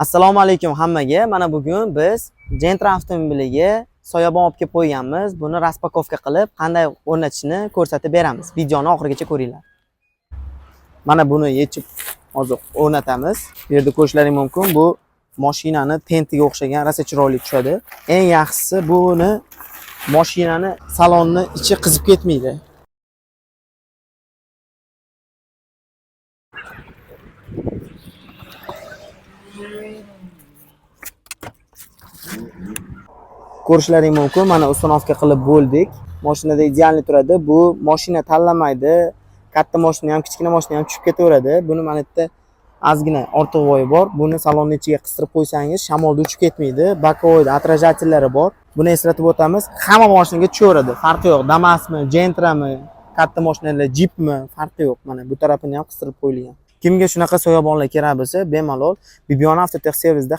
Assalomu alaykum hammaga. Mana bugun biz Gentra avtomobiliga soyabon olib kelib qo'yganmiz. Buni распаковка qilib, qanday o'rnatishni ko'rsatib beramiz. Videoni oxirigacha ko'ringlar. Mana buni yechib hozir o'rnatamiz. Bu yerda ko'rishlaring mumkin. Bu mashinani tentiga o'xshagan rosa chiroyli tushadi. Eng yaxshisi, buni mashinani salonni ichi qizib ketmaydi. Ko'rishlaring mumkin, mana установка qilib bo'ldik. Mashinada идеальный turadi. Bu mashina tanlamaydi. Katta mashina ham, kichkina mashina ham tushib ketaveradi. Buni mana yerda ozgina ortiqvoyi bor. Buni salonni ichiga qistirib qo'ysangiz, shamolda uchib ketmaydi. Боковой da отражатель lari bor. Buni eslatib o'tamiz. Hamma mashinaga tushaveradi. Farqi yo'q. Damasmi, Gentrami, katta mashinalar, Jeepmi, farqi yo'q. Mana bu tarafini ham qistirib qo'yilgan. Kimga shunaqa soyabonlar kerak bo'lsa, bemalol Bibiona Avtotexservisda.